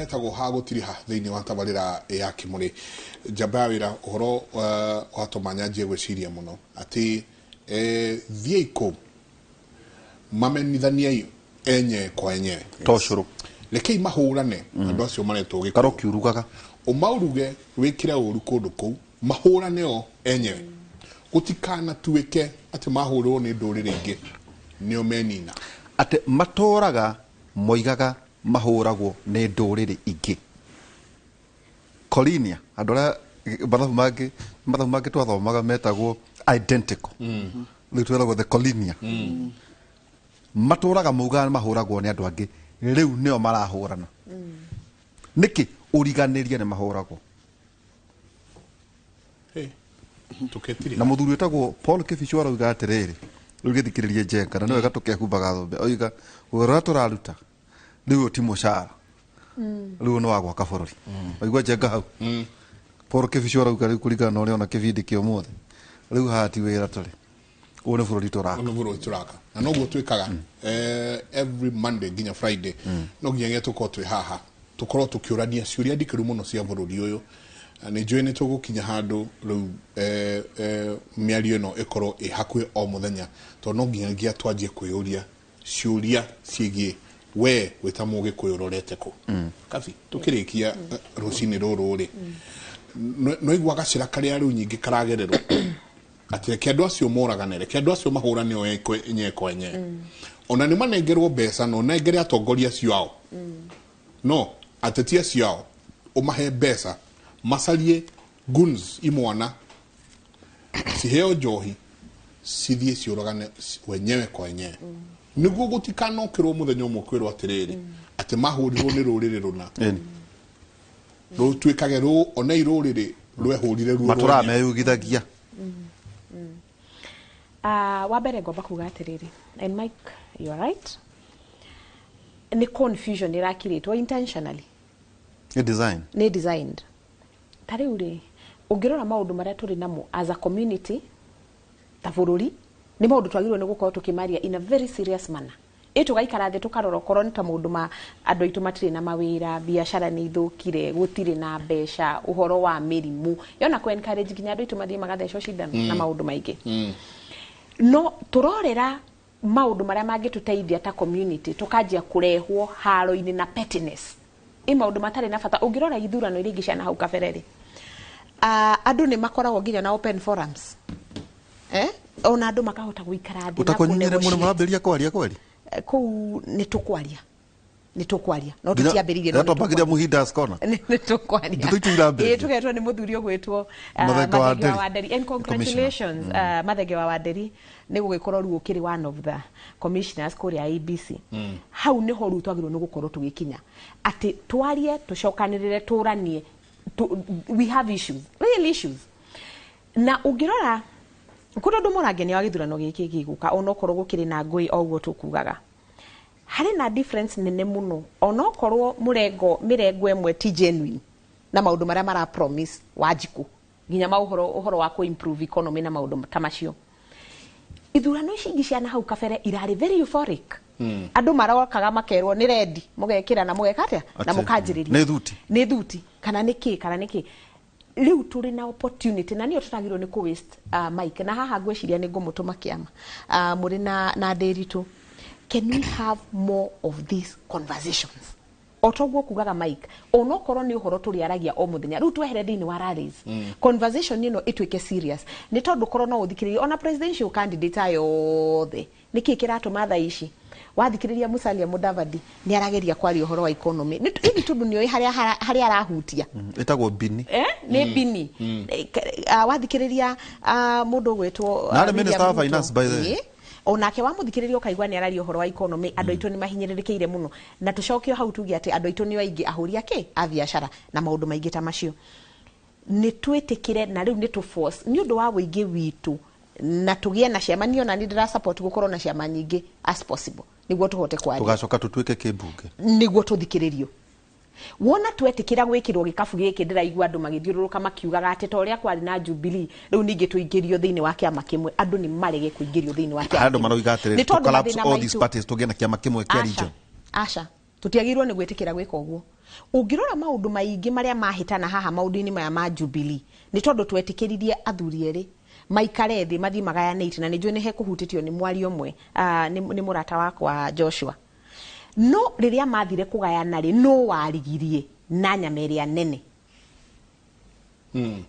Hetagwo ha gũtiriha thĩinĩ wa tabarĩra ya Kĩmũrĩ. Njamba ya wĩra ũhoro watũma nyanjie gwĩciria mũno atĩ thiĩi kũu mamenithaniei enyewe kwa enyewe. To cũrũ. Rekei mahũrane andũ acio maretwo Gĩkũyũ. Karo kiurugaga. Ũmauruge wĩkĩre ũru kũndũ kũu mahũrane o enyewe. Gũtikanatuĩke atĩ mahũrwo nĩ ndũrĩrĩ ingĩ nĩo menina. Atĩ matũraga moigaga mahũragwo nĩ ndũrĩrĩ ingĩ. Colinia, andũ arĩa mathabu mangĩ mathabu mangĩ twathomaga metagwo identical. Rĩu twĩragwo the colinia. Matũraga maugaga mahũragwo nĩ andũ angĩ, rĩu nĩo marahũrana. Nĩkĩ? Ũriganĩrie nĩ mahũragwo. Hey, tũkĩtirĩ. Na mũthuri wĩtagwo Paul Kĩbicũ arauga atĩrĩrĩ, rĩu gĩthikĩrĩrie Njenga, na nĩ wega tũkehumbaga thũmbĩ. Oiga, wĩra ũrĩa tũraruta rĩu ũyũ ti mũcara, rĩu ũyũ nĩ wa gwaka bũrũri. Waigua Njenga hau? Paul Kĩbicũ arauga rĩu kũringana na ũrĩa ona kĩbindi kĩa ũmũthĩ, rĩu haha ti wĩra tũrĩ, ũyũ nĩ bũrũri tũraka. Nĩ bũrũri tũraka na noguo twĩkaga every Monday nginya Friday no nginyagia tũkorwo twĩ haha tũkorwo tũkĩũrania ciũria ndikĩru mũno cia bũrũri ũyũ. Na nĩ njũĩ nĩ tũgũkinya handũ rĩu mĩario ĩno ĩkorwo ĩ hakuhĩ o mũthenya tondũ no nginyagia twanjie kwĩyũria ciũria ciĩgiĩ we wĩ ta Mũgĩkũyũ ũrorete kũ. Kabi tũkĩrĩkia rũcinĩ rũrũ rĩ, no igua gacĩra karĩa rĩu nyingĩ karagererwo atĩ reke andũ acio moragane, reke andũ acio mahũrane o enyewe kwa enyewe, ona nĩ manengerwo mbeca na ũnengere atongoria acio ao, no ateti acio ao ũmahe mbeca macarie goons imwana ciheo njohi cithiĩ ciũragane wenyewe kwa wenyewe nĩguo gũtikanokĩrwo mũthenya ũmwe kwĩrwo atĩrĩrĩ atĩ mahũrirwo nĩ rũrĩrĩ rũna. Rũtuĩkage rũ onei rũrĩrĩ rwehũrire ruo Matũraga rwenyewe. Meyugithagia. Wa mbere ngomba kuga atĩrĩrĩ, and Mike, you are right, nĩ confusion ĩrakirĩtwo intentionally. Nĩ design. Nĩ designed. Ta rĩu rĩ, ũngĩrora maũndũ marĩa tũrĩ namo as a community ta bũrũri, nĩ maũndũ twagĩrĩirwo nĩ gũkorwo tũkĩmaria in a very serious manner. Ĩ tũgaikara thĩ tũkarora okorwo nĩ ta maũndũ ma andũ aitũ matirĩ na mawĩra, biacara nĩ ithũkire, gũtirĩ na mbeca, ũhoro wa mĩrimũ, yona kũ encourage nginya andũ aitũ mathiĩ magathecwo cindano na maũndũ maingĩ. No tũrorera maũndũ marĩa mangĩtũteithia ta community tũkanjia kũrehwo haro-inĩ na pettiness. Ĩ maũndũ matarĩ na bata. Ũngĩrora ithurano iria ingĩ cia nahau kabere rĩ, andũ nĩ makoragwo nginya na open forums. Eh? Ona andũ makahota gũikara thĩ na Ũtakwanyu nĩ kũ-negotiate. mũrambĩrĩria kwaria kweri? Kũu nĩ tũkwaria. Nĩ tũkwaria. No tũtiambĩrĩirie, no Nginya nĩ twambagĩria tũkwaria. Muhindas Corner. Nĩ tũkwaria. Ndeto itũ irambĩrĩria. Ĩĩ, tũgetwo nĩ mũthuri ũgwĩtwo Mathenge wa Mathenge wa Wanderi. Wanderi. And congratulations, Mathenge wa Wanderi nĩ gũgĩkorwo rĩu ũkĩrĩ one of the commissioners kũrĩa IEBC. Hau nĩho rĩu twagĩrĩirwo nĩ gũkorwo tũgĩkinya atĩ twarie, tũcokanĩrĩre, tũranie. We have issues, real issues. Na ũngĩrora kũrĩ ũndũ mũrangenia wa gĩthurano gĩkĩ gĩgũka, onokorwo gũkĩrĩ na ngũĩ o ũguo tũkugaga, harĩ na difference nene mũno, onokorwo mũrengo mĩrengo ĩmwe ti genuine na maũndũ marĩa mara promise Wanjikũ nginya maũhoro ũhoro wa kũ improve economy na maũndũ ta macio. Ithurano ici ingĩ cia nahau kabere irarĩ very euphoric. Andũ marokaga makerwo nĩ ready, mũgekĩra na mũgeka atĩa na Atĩ, mũkanjĩrĩria. Nĩ thuti. Nĩ thuti kana nĩ kĩ kana nĩ kĩ. Rĩu tũrĩ na opportunity na nĩyo tũtagĩrĩirwo nĩ kũ waste, Mike, na haha ngwĩciria nĩ ngũmũtũma kĩama mũrĩ na Ndĩritũ. Can we have more of these conversations? O toguo kugaga Mike, onokorwo nĩ ũhoro tũrĩaragia o mũthenya, rĩu twehere thĩinĩ wa rallies, conversation ĩno ĩtuĩke serious, nĩ tondũ korwo no ũthikĩrĩrie ona presidential candidate aya othe, nĩkĩ kĩratũma thaa ici wathikĩrĩria Musalia Mudavadi nĩ arageria kwaria ũhoro wa economy, nĩ hihi tondũ nĩ oĩ harĩa arahutia. Ĩtagwo bini. Eh? Nĩ bini. Wathikĩrĩria mũndũ ũgwĩtwo Na arĩ William Minister wa Ruto. Finance, by the way. Ĩĩ. Onake wamũthikĩrĩria ũkaigua nĩ araria ũhoro wa economy, andũ aitũ nĩ mahinyĩrĩrĩkĩire mũno, na tũcoke o hau tuge atĩ andũ aitũ nĩo aingĩ ahũri akĩ a biacara na maũndũ maingĩ ta macio. Nĩ twĩtĩkĩre na rĩu nĩ tũ force nĩ ũndũ wa ũingĩ witũ na tũgĩe na ciama. Niĩ ona niĩ ndĩra support gũkorwo na ciama nyingĩ as possible nĩguo tũhote kwaria. Tũgacoka tũtuĩke kĩmbunge. Nĩguo tũthikĩrĩrio. Wona twetĩkĩra gwĩkĩrwo gĩkabu gĩkĩ, ndĩraigua andũ magĩthiũrũrũka makiugaga atĩ ta ũrĩa kwarĩ na Jubilee, rĩu ningĩ tũingĩrio thĩinĩ wa kĩama kĩmwe. Andũ nĩ marege kũingĩrio thĩinĩ wa kĩama Andũ kĩmwe. maroiga atĩrĩrĩ, Nĩ to tondũ collapse mathĩna all these maitũ parties tũgĩe na kĩama kĩmwe kĩa Aca, region. aca, tũtiagĩrĩirwo nĩ gwĩtĩkĩra gwĩka ũguo. Ũngĩrora maũndũ maingĩ marĩa mahĩtana haha maũndũ-inĩ maya ma Jubilee, nĩ tondũ twetĩkĩririe athuri erĩ maikare thĩ mathiĩ magayanĩte, na nĩ njũĩ nĩ hekũhutĩtio nĩ mwario ũmwe, nĩ mũrata wakwa Joshua. No rĩrĩa mathire kũgayana rĩ, no warigirie na nyama ĩrĩa nene.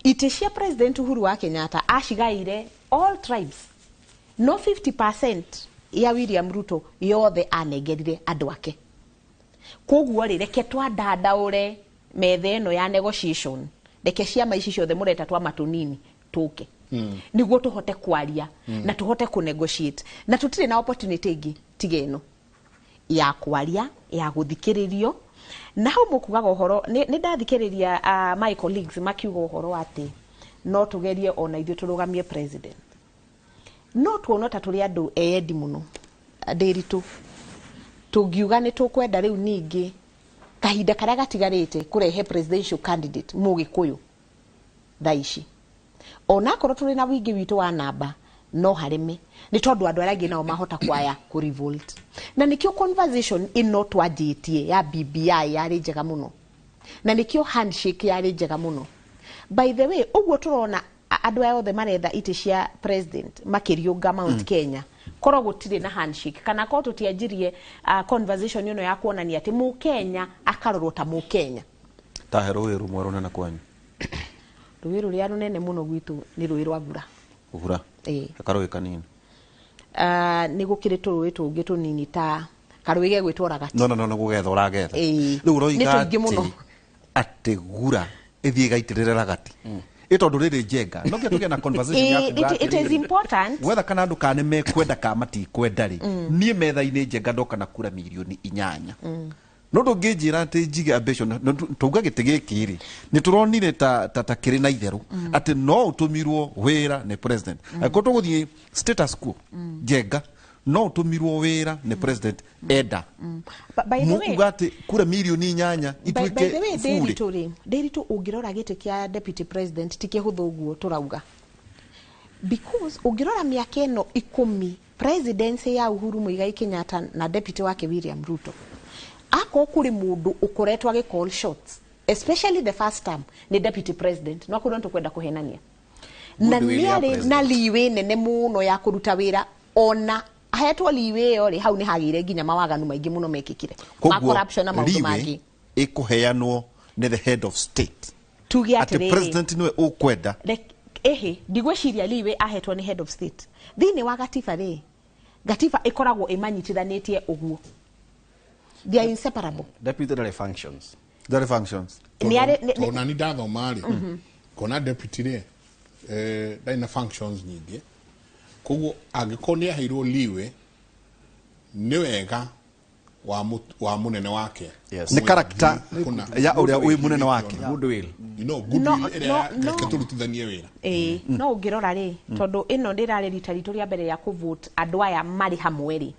Itĩ cia President Uhuru wa Kenyatta acigaĩire all tribes, no 50% ya William Ruto yothe anengerire andũ ake. Koguo rĩ, reke twandandaũre metha ĩno ya negotiation, reke ciama ici ciothe mũreta twama tũnini tũke, nĩguo tũhote kwaria na tũhote kũ negotiate, na tũtirĩ na opportunity ĩngĩ tiga ĩno ya kwaria, ya gũthikĩrĩrio. Na hau mũkugaga ũhoro, nĩ ndathikĩrĩria my colleagues makiuga ũhoro atĩ no tũgerie ona ithuĩ tũrũgamie president. No tuona ta tũrĩ andũ eyendi mũno ndĩritũ, tũngiuga nĩ tũkwenda rĩu ningĩ kahinda karĩa gatigarĩte kũrehe presidential candidate mũgĩkũyũ thaa ici, onakorwo tũrĩ na wingĩ witũ wa namba, no hareme, nĩ tondũ andũ arĩa angĩ nao mahota kwaya kũ revolt. Na nĩkĩo conversation ĩno twanjĩtie ya BBI yarĩ njega mũno, na nĩkĩo handshake yarĩ njega mũno. By the way, ũguo tũrona andũ aya othe maretha itĩ cia president makĩriũnga Mount Kenya, korwo gũtirĩ na handshake, kana korwo tũtianjirie conversation ĩno ya kuonania atĩ mũkenya akarorwo ta mũkenya. Tahe rũĩ rũmwe rũnene kwanyu. Rũĩ rũrĩa rũnene mũno gwitũ nĩ rũĩ rwa Gura. Gura? Ĩĩ. Karũĩ kanini. Nĩ gũkĩrĩ tũrũĩ tũngĩ tũnini ta karũĩ gegwĩtwo Ragati. No gũgetha ũragetha. Ĩĩ. Rĩu ũroiga Nĩ tũingĩ mũno. Atĩ Gura ĩthiĩ ĩgaitĩrĩre Ragati. Ĩ tondũ rĩrĩ njenga no nginya tũgĩe na conversation ya kuga It is atĩrĩrĩ, important. Wetha kana andũ kana nĩ mekwenda kana matikwenda rĩ, niĩ metha-inĩ njenga ndoka na kura 8 mirioni. No ndũngĩnjĩra atĩ njige ambition, no tauga gĩtĩ gĩkĩ rĩ, nĩ tũronire ta kĩrĩ na itherũ atĩ no ũtũmirwo wĩra nĩ president. Angĩkorwo tũgũthiĩ status quo, njenga no ũtũmirwo wĩra nĩ president enda. By the way, Mũkuga atĩ kura 8 mirioni by the way, ituĩke bure. Ndĩritũ rĩ, Ndĩritũ, ũngĩrora gĩtĩ kĩa deputy president ti kĩhũthũ ũguo tũrauga, because ũngĩrora mĩaka ĩno 10 presidency ya Uhuru Muigai Kenyatta na deputy wake William Ruto, akorwo kũrĩ mũndũ ũkoretwo agĩ call shots, especially the first term, nĩ deputy president. No akorwo nĩtũkwenda kũhenania na Goodwill ya nĩ arĩ na leeway nene mũno ya kũruta wĩra. Ona ahetwo leeway ĩyo rĩ, hau nĩ hagĩire nginya mawaganu maingĩ mũno mekĩkire ma Koguo corruption na maũndũ leeway mangĩ. ĩkũheanwo nĩ the head of state, Tuge atĩ atĩrĩrĩ, president nĩwe ũkwenda. Ĩhĩ, ndigwĩciria leeway ahetwo nĩ head of state. Thĩinĩ wa gatiba rĩ, gatiba ĩkoragwo ĩmanyitithanĩtie ũguo, they are inseparable. Deputy ndarĩ functions. Ndarĩ functions. Nĩ arĩ Tondũ nani ndathoma rĩ, ngona deputy rĩ, ndarĩ na functions nyingĩ, koguo angĩkorwo nĩ aheirwo leeway, nĩ wega wa mũnene wake. Yes. Nĩ character Kũna. ya ũrĩa wĩ mũnene wake. Goodwill. Goodwill No, ĩrĩa no, reke no. tũrutithanie wĩra. Ĩĩ, no ũngĩrora rĩ, tondũ ĩno ndĩrarĩ rita ritũ rĩa mbere rĩa kũvote andũ aya marĩ hamwe rĩ,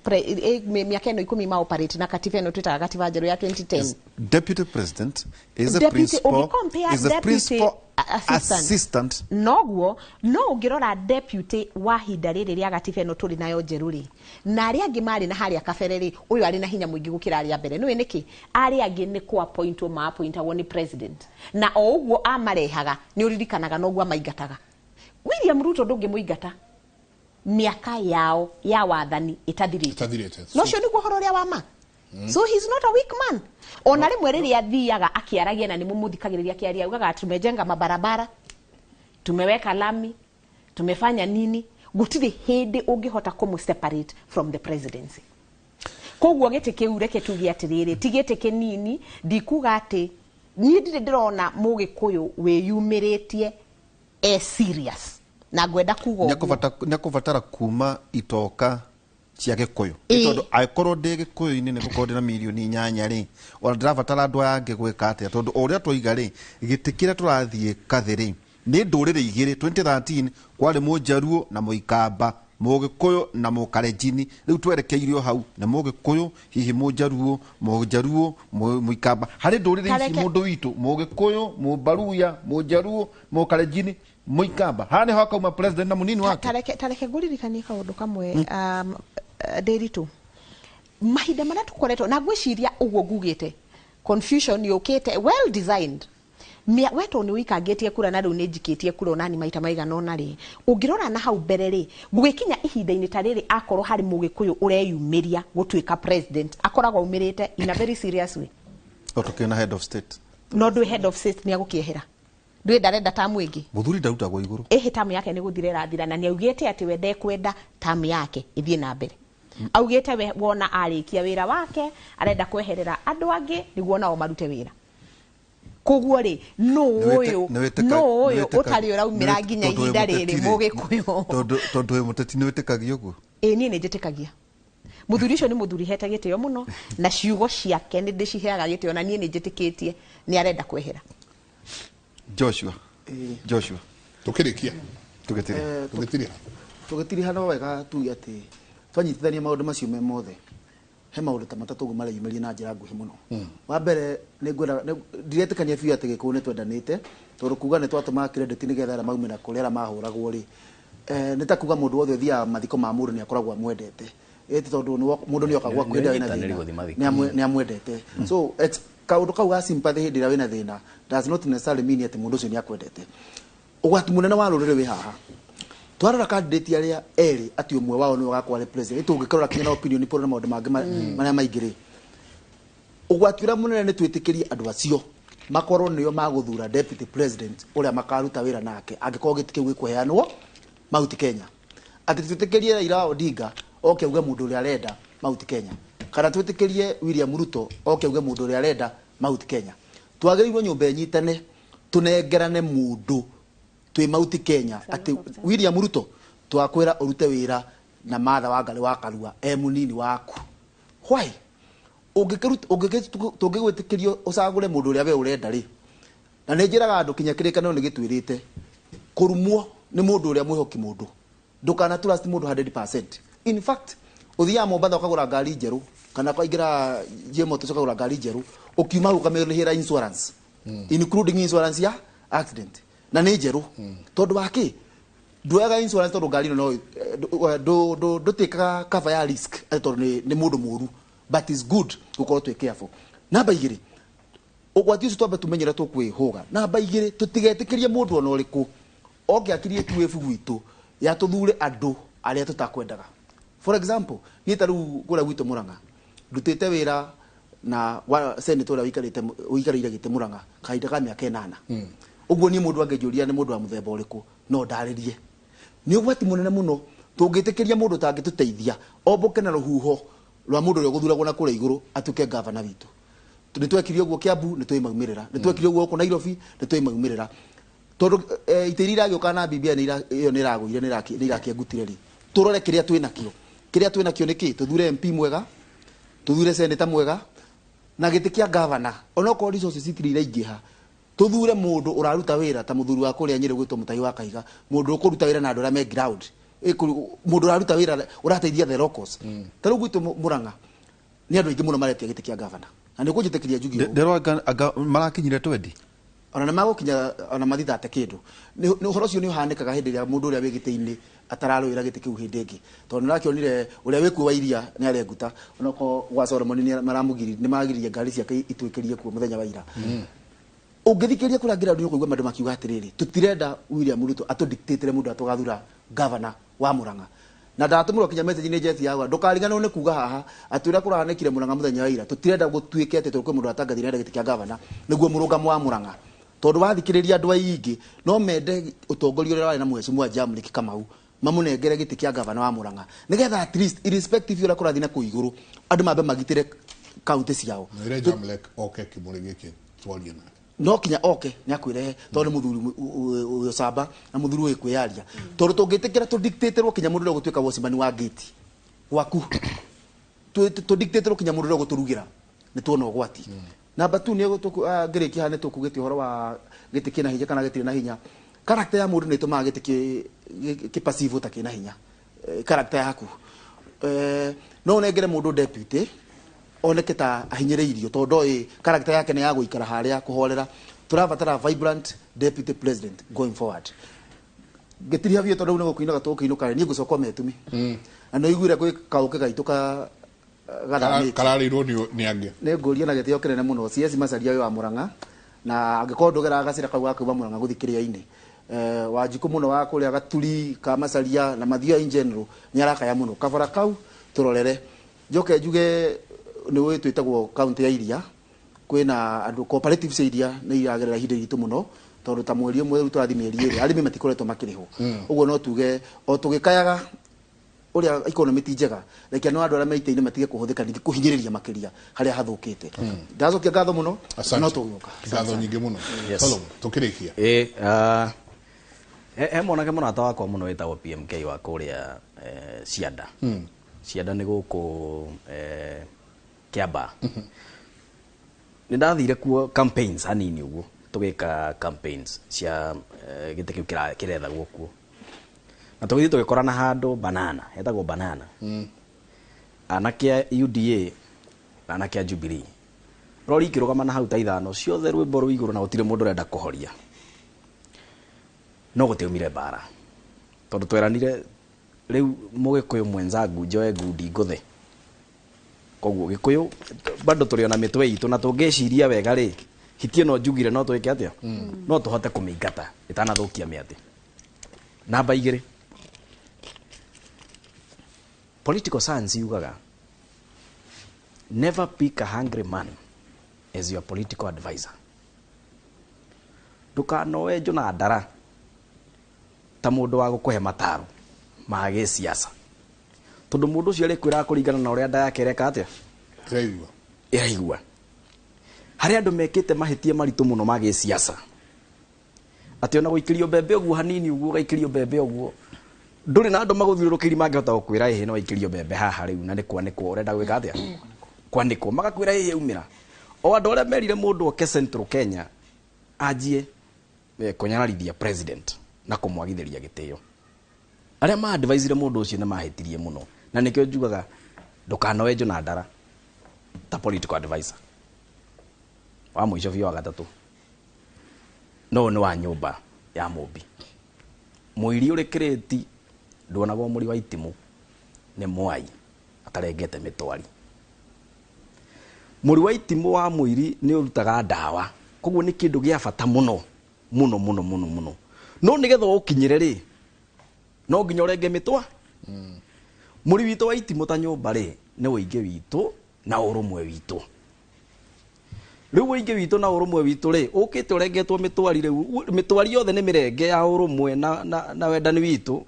mĩaka ĩno 10 ma operate na katiba ĩno twĩtaga katiba njerũ ya 2010. Deputy president is a Deputy- principal, ũngĩcompare is a deputy principal assistant. assistant. Noguo no ũngĩrora deputy wa hinda rĩrĩ rĩa gatiba ĩno tũrĩ nayo njerũ rĩ, na arĩa angĩ marĩ na harĩa kabere rĩ, ũyũ arĩ na hinya mũingĩ gũkĩra arĩa mbere. Nĩũĩ nĩkĩ? Arĩa angĩ nĩ kũ-appointwo ma-appointagwo nĩ president, na o ũguo amarehaga nĩ ũririkanaga noguo amaingataga. William Ruto ndũngĩmũingata mĩaka yao ya wathani ĩtathirĩte. Ĩtathirĩte. No ũcio nĩguo ũhoro ũrĩa wa ma. So he's not a weak man. Ona rĩmwe rĩrĩa athiaga akĩaragia, na nĩ mũmũthikagĩrĩria akĩaria, augaga tumejenga mabarabara, tumeweka lami, tumefanya nini. Gũtirĩ hĩndĩ ũngĩhota kũmũ separate from the presidency. Koguo gĩtĩ kĩu, reke tuge atĩrĩrĩ, ti gĩtĩ kĩnini. Ndikuga atĩ niĩ ndirĩ ndĩrona mũgĩkũyũ wĩyumĩrĩtie e serious, na ngwenda kuga ũguo. Nĩakũbatara kuma itoka cia gĩkũyũ. Ĩĩ. Tondũ angĩkorwo ndĩ gĩkũyũ-inĩ nĩ gũkorwo ndĩ na 8 mirioni rĩ, ona ndĩrabatara andũ aya angĩ gwĩka atĩa? Tondũ o ũrĩa twoiga rĩ, gĩtĩ kĩrĩa tũrathiĩ kathĩ rĩ, nĩ ndũrĩrĩ igĩrĩ. 2013 kwarĩ mũnjaruo na mũikamba, mũgĩkũyũ na mũkarenjini. Rĩu twerekeirio hau nĩ mũgĩkũyũ, hihi mũnjaruo, mũnjaruo, mũikamba, harĩ ndũrĩrĩ ici. Mũndũ witũ mũgĩkũyũ, mũmbaruya, mũnjaruo, mũkarenjini, mũikamba, haha nĩho hakauma president na mũnini wake. Tareke ngũririkanie kaũndũ kamwe, ndĩritũ mahinda marĩa tũkoretwo na ngwĩciria ũguo ngugĩte. Confusion yũkĩte well designed. We tondũ nĩ ũikangĩtie kura na rĩu nĩ njikĩtie kura onani maita maigana ũna rĩ, ũngĩrora na hau mbere rĩ, gũgĩkinya ihinda-inĩ ta rĩrĩ, akorwo harĩ Mũgĩkũyũ ũreyumĩria gũtuĩka president, akoragwo aumĩrĩte in a very serious way. O tũkĩona head of state. No ndwĩ head of state nĩ agũkĩehera, ndwĩ ndarenda tamu ĩngĩ. Mũthuri ndarutagwo igũrũ. Ĩhĩ, tamu yake nĩ gũthira ĩrathira, na nĩ augĩte atĩ we ndekwenda tamu yake ĩthiĩ na mbere. Augĩte we wona arĩkia wĩra wake arenda kweherera andũ angĩ nĩguo nao marute wĩra. Koguo rĩ, nũ ũyũ nũ ũyũ ũtarĩ ũraumĩra nginya ihinda rĩrĩ Mũgĩkũyũ? Tondũ wĩ mũteti, nĩ wĩtĩkagia ũguo? Ĩ, niĩ nĩ njĩtĩkagia mũthuri ũcio. Nĩ mũthuri hete gĩtĩo mũno, na ciugo ciake nĩ ndĩciheaga gĩtĩo, na niĩ nĩ njĩtĩkĩtie nĩ arenda kwehera. Joshua, Joshua. Tukirikia. Tũgĩtire. Tugitiria. Tũgĩtiriha, no wega tuge atĩ twanyitithania maũndũ macio me mothe, he maũndũ ta matatũ ũguo mareyumĩria na njĩra nguhĩ mũno. Wa mbere, nĩ ngwenda ndiretĩkania biũ atĩ Gĩkũyũ nĩ twendanĩte, tondũ kuga nĩ twatũmaga credit nĩgetha arĩa maumĩra kũrĩa arĩa mahũragwo rĩ, nĩ ta kuga mũndũ wothe ũthiaga mathiko ma mũndũ nĩ akoragwo amwendete. Ĩti tondũ mũndũ nĩ oka gwaku hĩndĩ ĩrĩa wĩna Nĩ thĩna, ũnyitanĩri gũthiĩ mathiko. nĩ amwendete. So kaũndũ kau ga sympathy hĩndĩ ĩrĩa wĩna thĩna does not necessarily mean atĩ mũndũ ũcio nĩ akwendete. Ũgwati mũnene wa rũrĩrĩ wĩ haha. Twarora candidate arĩa erĩ atĩ ũmwe wao nĩwe ũgakorwo arĩ president, tũngĩkĩrora kinya na opinion poll na maũndũ mangĩ marĩa maingĩ rĩ, ũgwati ũrĩa mũnene nĩ twĩtĩkĩrie andũ acio makorwo nĩo magũthura deputy president ũrĩa makaruta wĩra nake angĩkorwo gĩtĩ kĩu gĩkũheanwo Mount Kenya. Atĩ twĩtĩkĩrie Raila Odinga oke auge mũndũ ũrĩa arenda Mount Kenya, kana twĩtĩkĩrie William Ruto oke auge mũndũ ũrĩa arenda Mount Kenya? Twagĩrĩirwo nyũmba ĩnyitane, tũnengerane mũndũ twĩ Mount Kenya, atĩ William Ruto, twakwĩra ũrute wĩra na Martha Wangari wa Karua e mũnini waku. Why? Tũngĩgwĩtĩkĩrio ũcagũre mũndũ ũrĩa we ũrenda rĩ, na nĩ njĩraga andũ kinya kĩrĩkanĩro nĩ gĩtwĩrĩte kũrumwo nĩ mũndũ ũrĩa mwĩhoki mũndũ, ndũkana trust mũndũ 100%. In fact, ũthiaga Mombatha ũkagũra ngari njerũ, kana ũkaingĩra GM Motors ũkagũra ngari njerũ, ũkiuma hau ũkamĩrĩhĩra insurance, including insurance ya accident, na nĩ njerũ. Tondũ wa kĩ nduoyaga insurance? Tondũ ngari ĩno no ndũtĩkaga cover ya risk atĩ tondũ nĩ mũndũ mũru, but is good gũkorwo twĩ careful. Namba igĩrĩ, ũgwati ũcio twambe tumenye ũrĩa tũkwĩhũga. Namba igĩrĩ, tũtigetĩkĩrie mũndũ ona ũrĩkũ oke akirie tuĩbu gwitũ ya tũthure andũ arĩa tũtakwendaga. For example, niĩ ta rĩu kũrĩa gwitũ Mũrang'a ndutĩte wĩra na wa senator ũrĩa ũikarĩte ũikarĩire gĩtĩ Mũrang'a kahinda ka mĩaka 8 ũguo. Niĩ mũndũ angĩnjũria nĩ mũndũ wa mũthemba ũrĩkũ, no ndarĩrie. Nĩ ũgwati mũnene mũno tũngĩtĩkĩria mũndũ ũtangĩtũteithia ombũke na rũhuho rwa mũndũ ũrĩa ũgũthuragwo na kũrĩa igũrũ atuĩke gavana witũ. Nĩ twekire ũguo Kiambu, nĩ twĩ maumĩrĩra. Nĩ twekire ũguo gũkũ Nairobi, nĩ twĩ maumĩrĩra, tondũ itĩ iria iragĩũka na BBI ĩyo nĩ ĩragũire, nĩ irakĩengutire rĩ. Tũrore kĩrĩa twĩ nakĩo. Kĩrĩa twĩ nakĩo nĩ kĩ? Tũthure MP mwega, tũthure senator mwega, na gĩtĩ kĩa gavana, onokorwo resources itirĩ iraingĩha, tũthure mũndũ ũraruta wĩra ta mũthuri wa kũrĩa Nyĩrĩ gwĩtwo Mũtahi wa Kahiga, mũndũ ũkũruta wĩra na andũ arĩa me ground. Mũndũ ũraruta wĩra ũrateithia the locals. Ta rĩu gwitũ Mũrang'a nĩ andũ aingĩ mũno maretia gĩtĩ kĩa gavana, na nĩ ũkũnjĩtĩkĩria njuge ũũ. Ndĩrwo anga marakinyire twendi. Ona nĩ magũkinya ona mathithate kĩndũ. Nĩ ũhoro ũcio nĩ ũhanĩkaga hĩndĩ ĩrĩa mũndũ ũrĩa wĩ gĩtĩ-inĩ atararũĩra gĩtĩ kĩu hĩndĩ ĩngĩ, tondũ nĩ ũrakĩonire ũrĩa wĩkuo wa iria nĩ arenguta, onokorwo gwa Solomon nĩ maramũgiri, nĩ magiririe ngari ciake ituĩkĩrie kuo mũthenya wa ira. Ũngĩthikĩrĩria kũrĩa ground, nĩ ũkũigua andũ makiuga atĩrĩrĩ, tũtirenda William Ruto atũdictatĩre mũndũ atũgathura gavana wa Murang'a. Na ndatũmĩrwo kinya message nĩ Jeff yawa, ndũkariganĩrwo nĩ kuga haha atĩ ũrĩa kũrahanĩkire Murang'a mũthenya wa ira, tũtirenda gũtuĩke atĩ tũkwĩ mũndũ atangathire arenda gĩtĩ kĩa gavana nĩguo mũrũgamo wa Murang'a, tondũ wathikĩrĩria andũ aingĩ no mende ũtongoria ũrĩa warĩ na Mheshimiwa Jamlick Kamau mamũnengere gĩtĩ kĩa gavana wa Murang'a, nĩgetha at least irrespective ũrĩa kũrathiĩ na kũu igũrũ, andũ mambe magitĩre kaunti ciao. Mwĩre Jamlek oke kĩmũrĩ gĩkĩ twarie nake. No kinya oke nĩ akwĩrehe, tondũ nĩ mũthuri wĩ ũcamba na mũthuri wĩ kwĩyaria, tondũ tũngĩtĩkĩra tũdictatĩrwo kinya mũndũ ũrĩa ũgũtuĩka watchman wa gate gwaku, tũdictatĩrwo kinya mũndũ ũrĩa ũgũtũrugĩra, nĩ tuona ũgwati. Namba tu, nĩ ngĩrĩkia haha, nĩ tũkugĩte ũhoro wa gĩtĩ kĩna hinya kana gĩtirĩ na hinya. Character ya mũndũ nĩ ĩtũmaga gĩtĩ kĩ perceive ta kĩna hinya. Character yaku, no ũnengere mũndũ deputy oneke ta ahinyĩrĩirio, tondũ ndoĩ character yake nĩ ya gũikara harĩa kũhorera. Tũrabatara vibrant deputy president going forward. Ngĩtiriha biũ, tondũ rĩu nĩ gũkĩinũka tũgũkĩinũka rĩ, niĩ ngũcoka o metumi, na nĩ ũiguire gwĩ kaũkĩ gaitũ ka gathamĩte. Kararĩirwo nĩ angĩ. Nĩ ngũria na gĩtĩo kĩnene mũno CS Macharia ũyũ wa Murang'a, na angĩkorwo ndũgeraga gacĩra kau ga kuma Murang'a gũthiĩ kĩrĩa-inĩ, Wanjikũ mũno wa kũrĩa Gaturi ka Macharia na Mathioya in general nĩ arakaya mũno kabara kau tũrorere. Njoke njuge nĩ ũĩ twĩtagwo kaunti ya Iria, kwĩna andũ cooperative cia iria nĩ iragerera ihinda iritũ mũno tondũ ta mweri ũmwe rĩu tũrathiĩ mĩeri ĩrĩ arĩmi matikoretwo makĩrĩhwo. Ũguo no tuge o tũgĩkayaga ũrĩa economy ti njega, reke no andũ arĩa me itĩ-inĩ matige kũhũthĩka ningĩ kũhinyĩrĩria makĩria harĩa hathũkĩte. Ndacokia ngatho mũno. Asante. No tũgũka. Ngatho nyingĩ mũno. Yes. Solomon, tũkĩrĩkia. Ĩ, he mwanake mũrata wakwa mũno wĩtagwo PMK wa kũrĩa Cianda. Cianda nĩ gũkũ Kĩambaa. Nĩ ndathire kuo campaigns hanini ũguo, tũgĩka campaigns cia gĩtĩ kĩu kĩrethagwo kuo. Na tũgĩthiĩ tũgĩkorana handũ Banana, hetagwo Banana. Anake a UDA na anake a Jubilee. Rori ikĩrũgama na hau ta ithano ciothe rwĩmbo rwĩ igũrũ na gũtirĩ mũndũ ũrenda kũhoria. No gũtiaumire mbara. Tondũ tweranire rĩu mũgĩkũyũ mwenzangu njoe ngundi ngũthe. Koguo gĩkũyũ bado tũrĩ ona mĩtwe itũ na tũngĩciria wega rĩ, hiti ĩno njugire no twĩke atĩa? No tũhote kũmĩingata ĩtanathũkia mĩatĩ. Namba igĩrĩ, political science yugaga never pick a hungry man as your political advisor. Ndũkanoe njũna ndara ta mũndũ wa gũkũhe mataro ma gĩsiasa, tondũ mũndũ ũcio arĩkwĩraga kũringana na ũrĩa nda yake ĩreka atĩa? Ĩraigua. Ĩraigua. Harĩ andũ mekĩte mahĩtia maritũ mũno ma gĩsiasa, atĩ ona gũikĩrio mbembe ũguo hanini ũguo, ũgaikĩrio mbembe ũguo, ndũrĩ na andũ magũthiũrũrũkĩirie mangĩhota gũkwĩra ĩhĩ no waikĩrio mbembe haha rĩu na nĩ kwanĩkwo ũrenda gwĩka atĩa? Kwanĩkwo. Magakwĩra ĩhĩ yaumĩra. O andũ arĩa merire mũndũ oke Central Kenya anjie kũnyararithia president na kũmwagithĩria gĩtĩo, arĩa ma-advisire mũndũ ũcio nĩ mahĩtirie mũno, na nĩkĩo njugaga ndũkanoe njũna ndara ta political advisor. Wa mũico biũ wa gatatũ, no ũyũ nĩ wa nyũmba ya mũmbi. Mũiri ũrĩ kĩrĩti nduonagwo mũri wa itimũ nĩ mwai atarengete mĩtwari. Mũri wa itimũ wa mũiri nĩ ũrutaga ndawa, koguo nĩ kĩndũ gĩa bata mũno mũno mũno mũno mũno, no nĩgetha ũkinyĩre rĩ, no nginya ũrenge mĩtwa. Mũri witũ wa itimũ ta nyũmba rĩ, nĩ ũingĩ witũ na ũrũmwe witũ. Rĩu ũingĩ witũ na ũrũmwe witũ rĩ, ũkĩte ũrengetwo mĩtwari. Rĩu mĩtwari yothe nĩ mĩrenge ya ũrũmwe na wendani witũ.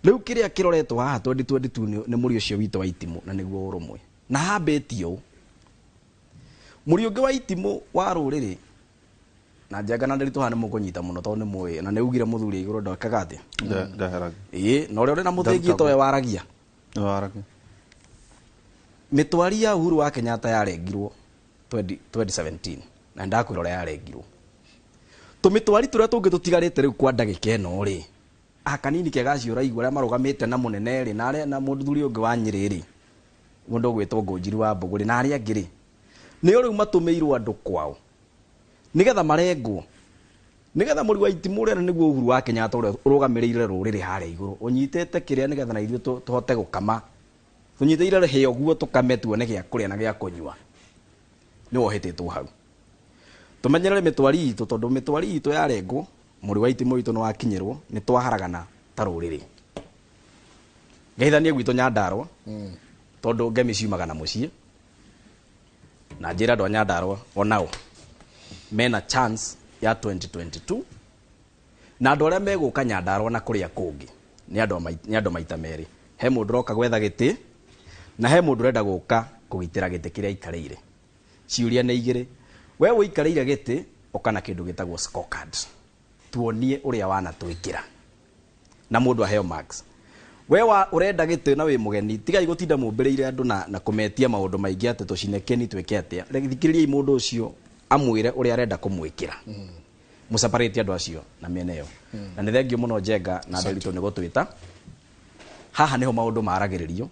Rĩu kĩrĩa kĩroretwo haha 2022 nĩ mũri ũcio witũ wa itimũ, na nĩguo ũrũmwe na hambĩtie ũũ. Mũri ũngĩ wa itimũ wa rũrĩrĩ na njenga na ndĩritũ haha nĩ mũkũnyita mũno tondũ nĩ mũĩ na nĩ ugire mũthuri igũrũ ndekaga atĩa? Ndeheragia. Ĩĩ, na ũrĩa ũrĩ na mũthĩgi towe waragia. Waragia. Mĩtwari ya Uhuru wa Kenyatta yarengirwo 2017 na ndakwĩra ũrĩa yarengirwo. Tũmĩtwari tũrĩa tũngĩ tũtigarĩte rĩu kwa ndagĩka ĩno rĩ, akanini kega acio ũraigua arĩa marũgamĩte na mũnene rĩ, na arĩa na mũthuri ũngĩ wa Nyĩrĩ rĩ, mũndũ ũgwĩtwo Ngũnjiri wa Mbũgũ rĩ, na arĩa angĩ rĩ, nĩo rĩu matũmĩirwo andũ kwao nĩgetha marengwo, nĩgetha mũri wa itimũ ũrĩa nĩguo Uhuru wa Kenyatta ũrĩa ũrũgamĩrĩire rũrĩrĩ harĩa igũrũ ũnyitĩte kĩrĩa, nĩgetha na ithuĩ tũhote gũkama tũnyitĩire hĩa ũguo, tũkame tuone gĩa kũrĩa na gĩa kũnyua. Nĩ wohetĩtwo hau. Tũmenyerere mĩtwari itũ, tondũ mĩtwari itũ yarengwo, mũri wa itimũ witũ nĩ wakinyĩrwo, nĩ twaharagana ta rũrĩrĩ. Ngeithanie gwitũ Nyandarũa, tondũ ngemi ciumaga na mũciĩ, na njĩra andũ a Nyandarũa onao mena chance ya 2022, na andũ arĩa megũka Nyandarũa na kũrĩa kũngĩ nĩ andũ maita merĩ. He mũndũ ũroka gwetha gĩtĩ na he mũndũ ũrenda gũka kũgitĩra gĩtĩ kĩrĩa aikarĩire. Ciũria nĩ igĩrĩ. We ũikarĩire gĩtĩ, ũka na kĩndũ gĩtagwo scorecard, tuonie ũrĩa wanatwĩkĩra na mũndũ aheo marks. We wa ũrenda gĩtĩ na wĩ mũgeni, tigai gũtinda mũmbĩrĩire andũ na kũmetia maũndũ maingĩ atĩ tũcinekeni twĩke atĩa. Thikĩrĩriai mũndũ ũcio amwĩre ũrĩa arenda kũmwĩkĩra, mũseparate andũ acio na mĩena ĩyo. Na nĩ thengio mũno Njenga na Nderitu nĩ gũtwĩta haha. Nĩho maũndũ maragĩrĩrio,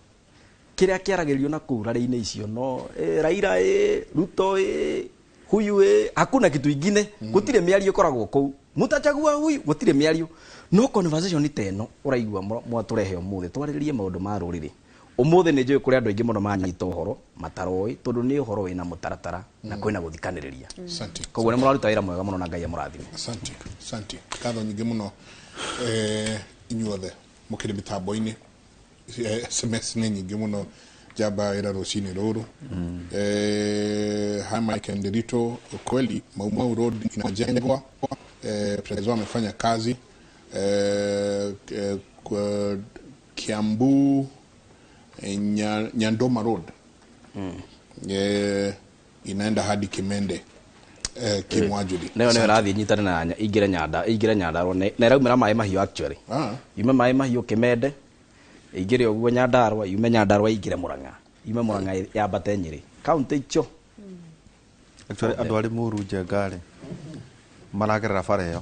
kĩrĩa kĩaragĩrĩrio na kũu rarĩ-inĩ icio no Raila, Ruto, huyu, hakuna kitu ingine. Gũtirĩ mĩario ĩkoragwo kũu, mutachagua huyu, gũtirĩ mĩario. No conversation ta ĩno ũraigua mwatũrehe ũmũthĩ twarĩrĩrie maũndũ ma rũrĩrĩ. Umuthi nĩ njũĩ kũrĩ andũ aingĩ mũno manyita ũhoro mataroĩ tondũ nĩ ũhoro wĩna mũtaratara na kwĩna gũthikanĩrĩria. Asante. Koguo nĩ mũraruta wĩra mwega mũno na Ngai amũrathime. Asante, asante. Ngatho nyingĩ mũno inyuothe mũkĩrĩ mĩtambo-inĩ. SMS nĩ nyingĩ mũno njamba wĩra rũcinĩ rũrũ. Hi Mike and Ndiritu, kweli Mau Mau Road inajengwa. Prezo amefanya kazi. Kiambu Nyandoma Road inaenda hadi Kimende Kimwajuli. Nayo nĩyo ĩrathiĩ nyitane na ingĩre Nyanda, ingĩre Nyandarua na ĩraumĩra maĩ mahiũ actually. Yume maĩ mahiũ Kimende, ĩingĩre ũguo Nyandarua, yume Nyandarua ĩingĩre Murang'a, yume Murang'a yambate Nyĩrĩ. Kaunti icio. Actually andũ arĩ mũru Njenga rĩ maragerera bara ĩyo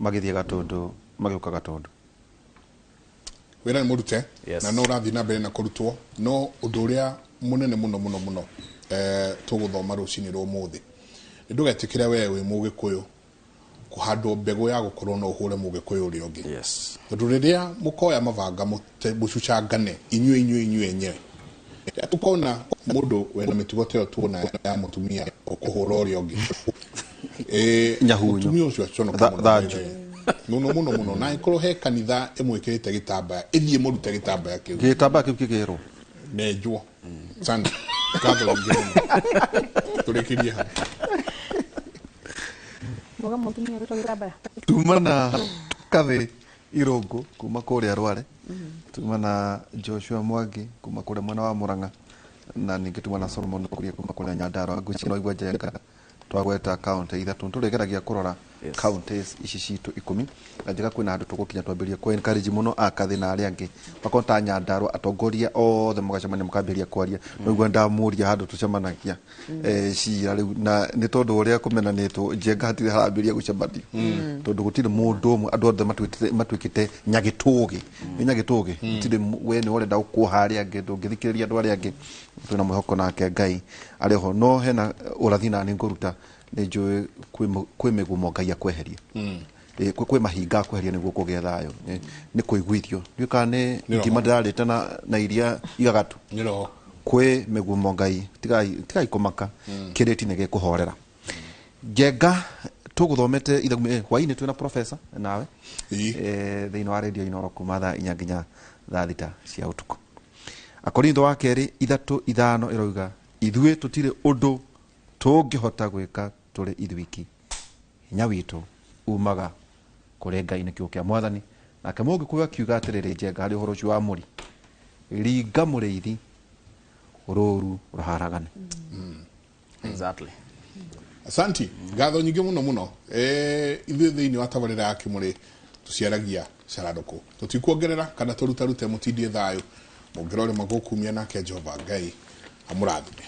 magĩthiĩ Gatũndũ magĩũka Gatũndũ. Wĩra nĩ mũrute. Yes. Na no ũrathiĩ na mbere na kũrutwo, no ũndũ ũrĩa mũnene mũno mũno mũno tũgũthoma rũcinĩ rwa ũmũthĩ nĩ ndũgetĩkĩre we wĩ mũgĩkũyũ kũhandwo mbegũ ya gũkorwo no ũhũre mũgĩkũyũ ũrĩa ũngĩ. Yes. Tondũ rĩrĩa mũkoya mabanga mũcucangane inyuĩ inyuĩ inyuĩ enyewe, tũkona mũndũ wĩna mĩtugo ta ĩyo tuona ya mũtumia kũhũra ũrĩa ũngĩ. Nyahunyu. Mũtumia ũcio aconoka mũno Thanju. mũno mũno mũno, na ĩkorwo he kanitha ĩmwĩkĩrĩte gĩtambaya ĩthiĩ mũrute gĩtambaya kĩu. Gĩtambaya kĩu kĩgĩrwo nenjwo. Asante. Ngatho nyingĩ mũno. Tũrĩkĩrie hau. Mboga mũtumia ũrutwo gĩtambaya. Tuma na Kathĩ Irũngũ kuma kũrĩa Rware, tuma na Joshua Mwangi kuma kũrĩa mwena wa Murang'a, na ningĩ tuma na Solomon Kuria kuma kũrĩa Nyandarua. Ngwĩciria no igua Njenga twagweta kaunti ithatũ, tũrĩgeragia kũrora Yes. counties ici citũ 10 na njega kwĩna handũ tũgũkinya twambĩrĩrie kũ encourage mũno akathĩ na arĩa angĩ makorwo ta Nyandarua atongoria othe mũgacemania mũkambĩrĩria kwaria. No igua ndamũria handũ tũcemanagia cira rĩu, na nĩ tondũ ũrĩa kũmenanĩtwo Njenga hatirĩ harambĩrĩria gũcemanio tondũ gũtirĩ mũndũ ũmwe, andũ othe matuĩkĩte nyagĩtũgĩ nĩ nyagĩtũgĩ, gũtirĩ we nĩ ũrenda gũkuoha arĩa angĩ, ndũngĩthikĩrĩria andũ arĩa angĩ. Twĩna mwĩhoko nake Ngai arĩ ho, no hena ũrathi na nĩ ngũruta nĩ njũĩ kwĩ mĩgumo Ngai akweheria. Kwĩ mahinga akweheria nĩguo kũgĩe thayũ. Nĩ kũiguithio ndiũĩ kana nĩ Nĩ roho. ngima ndĩrarĩte na iria igagatu. Nĩ roho. Kwĩ mĩgumo Ngai tigai kũmaka, kĩrĩti nĩ gĩkũhorera. Njenga tũgũthomete ithagu hwainĩ twĩna professor nawe thĩinĩ wa radio Inooro kuma thaa 4 nginya thaa 6 cia ũtukũ. Akorintho wa kerĩ 3:5 ĩrauga ithuĩ tũtirĩ ũndũ tũngĩhota gwĩka tũrĩ ithuiki, hinya witũ umaga kũrĩ Ngai, nĩ kiugo kĩa Mwathani. Nake Mũgĩkũyũ akiuga atĩrĩrĩ, Njenga harĩ ũhoro ũcio wa mũri, ringa mũrĩithi rũru rũharagane. Exactly. Asanti. Ngatho nyingĩ mũno mũno. Ithuĩ thĩinĩ wa tabarĩra ya Kĩmũrĩ tũciaragia cararũkũ, tũtikuongerera kana tũrutarute, mũtindie thayũ mũngĩrore magũkumia, nake Jehova Ngai amũrathime.